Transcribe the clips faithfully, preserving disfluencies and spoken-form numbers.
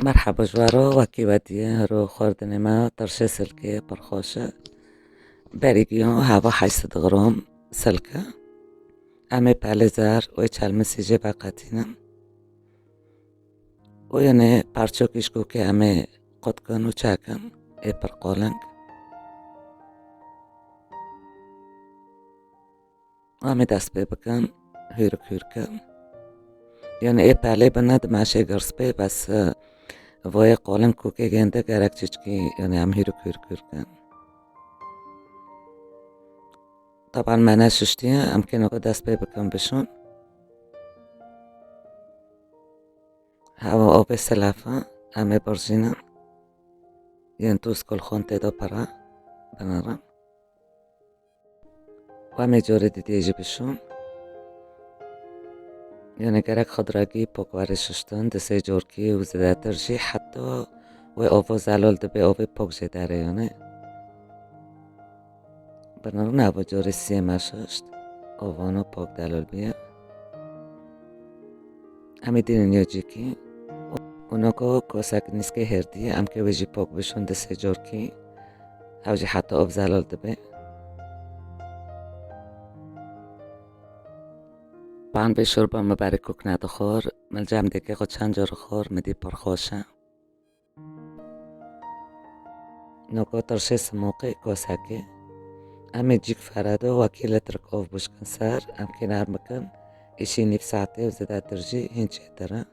Merheba ji we re, wekî we dî ye, hero xwarinê me tirşê silkê pir xweş e. Berî giyo heva heyşt sed gram silk e. Em ê pelê zer û ê çelmisî jê veqetînin. Û yanê parçokî ji kokê em ê qut kin û çekin, ê pir qoling. Em ê dest pê bikin, hûrik hûrik in. Yanî ê pelê bine di meşê girs bê, bes, e, voyê qoling kokê gênde gerek çiçkî, yanî em hûrik hûrik hûrik in. Taban me neşiştiye, em kêno ku dest pê bikin bişon. Hewa ovê silafa, em ê birjînin. Yên tûz kulxon tê de pira, binirin. Û em ê corê didiyê jî bişon. Yanî gerek xwe diragî pok were şiştin, di sê corkî û zêdetir jî heta wê ovo zelal dibe, ovê pok jê derê yanî. Binirin evo corê siyê me şişt, ovano pok delal biye. Em ê dînin yocîkî. Û noko kosek nîskê hêrdî, em kê wê jî pok bişon di sê corkî. Ew jî heta ov zelal dibe. Ban vê şorba me berê kok nedixwar, min cem dêkê xwe çend car xwar, min dî pir xweş e. Noko tirşê simoqê kosekê. Em ê cîk ferede wekî litrik ov bişkin ser, em kê nerm bikin, îşî nîv saetê û zêdetir jî hîn çêtir e.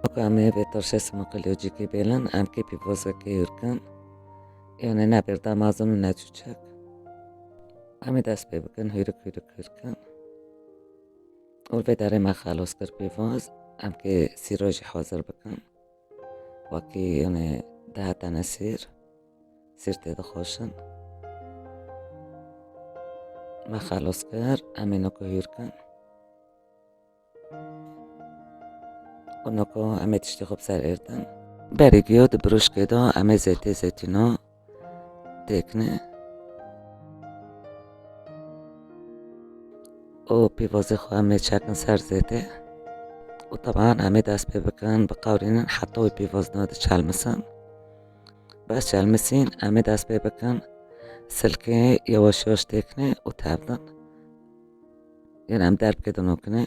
Noko em ê vê tirşê simoqê li cîkê bêlin, em kê pîvozekê hûr kin. Yanî ne bêrda mezin û ne çûçek. Em ê dest pê bikin, hûrik hûrik hûr kin. Û li vê derê me xelos kir pîvoz, em kê sîro jî hazir bikin. Wekî, yanî, dihete ne sîr, sîr tê dixweşin. Me xelos kir, em ê noko hûr kin. Û noko em ê tiştê xwe bi ser êrdin. Berî giyo di birûşkê de em ê zêtê zeytûno têkine. Û pîvozê xwe em ê çekin ser zêtê. Û teban em ê dest pê bikin, biqewirînin heta wê pîvozna diçelmisin. Bes çelmisîn, em ê dest pê bikin, silkê yewaş yewaş têkine û tevdin. Yanî em derbikê dinokine,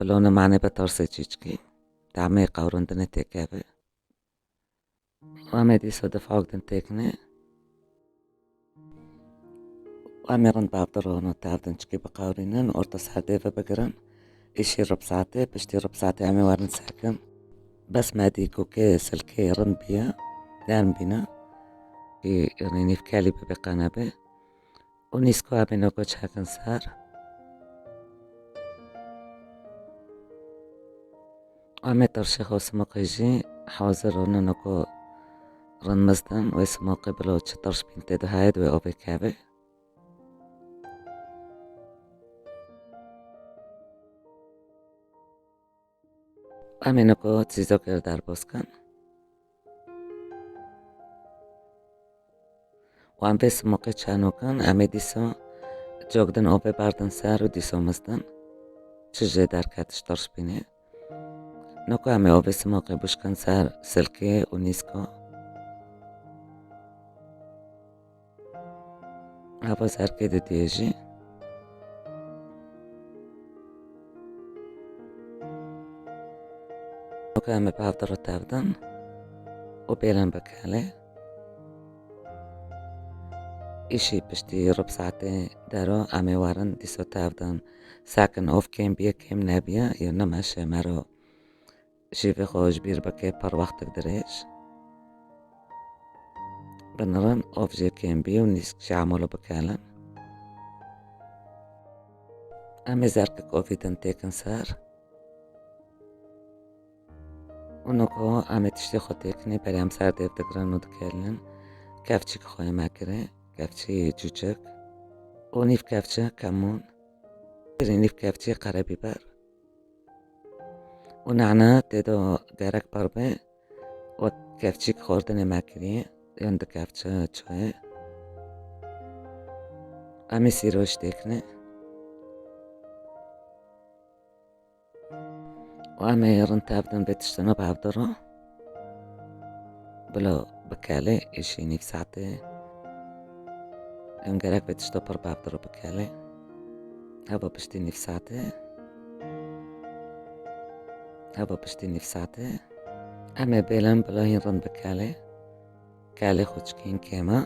bilo ne mane bi tirsê çîçkî, demê qewirindinê têkeve. Û em ê dîsa di fok din têkine. Û em ê rind bavdir û tevdin çikî biqewirînin, orta serdê ve bigirin. Îşî rib saetê, piştî rib saetê em ê werin sekin. Bes me dî ku kê silkê rind bîye, nerm bîne. Kî, yanî nîvkelî bibe qe nebe. Û nîsko em ê noko çekin ser. Em ê tirşê xwe simoqê jî hazir û noko rinmizdan wê simoqê bilo çi tirş bîn tê de heye di wê ovê keve. Em ê noko çîzokê li derbas kin. Û em vê simoqê çanokin, em ê dîsa cok din ovê berdin ser û dîsa mizdin. Çi jê derket ji tirş bînê. Noko em ê ovê simoqê bişkin ser silkê û nîsko. Hava zerkê didiyê jî. Noko em ê bi hev de re tevdin û bêlin bi kelê. Îşî piştî rib saetê dero em ê werin dîsa tevdin. Sekin ov kêm bîye, kêm nebîye, ya ne meşe mero şîvê xwe ji bîr bike pir wextek dirêj. Binirin ov jê kêm bî û nîsk jî emalo bikelin. Em ê zerkek ovî din têkin ser. Û noko em ê tiştê xwe têkinê berê em ser dêv digirin û dikelin. Kevçîk xwe yê me kirê, kevçî çûçik. Û nîv kevçe kemûn. Nîv kevçî qerebîber. Û nane tê de gerek pir be, wek kevçîk xwardinê me kiriye, yan di kevçe çayê. Em ê sîroş têkine. Û em ê rind tevdin vê tiştine bavdiro. Bilo bikelê, îşî nîv saetê. Em gerek vê tişto pir bavdiro bikelê. Heva piştî nîv saetê. Heva piştî nîv saetê. Em ê bêlin bilo hîn rind bikelê. Kelê xwe çikîn kêma.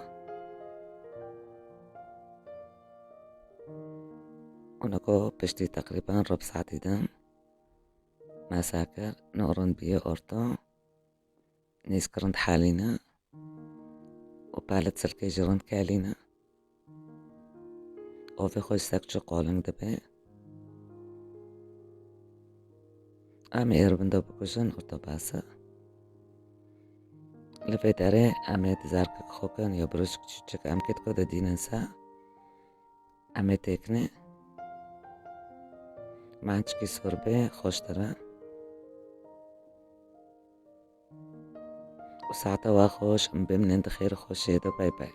Û niko piştî teqrîben rib saetî din masa kir, no rind bîye orto, nîsk rind halîne û palet silkê jî rind kelîne. Ovê xwe ji sekçû qoling dibe. Em ê êr bindo bikujin orto basa. Li vê derê em ê dizarkek xwe kin ya birûşk çûçik em kê diko didînin se. Em ê têkinê. Mançikî sor bê, xweştir e. Û saeta we xweş, em bimînin di xêr û xweşiyê de, bay bay.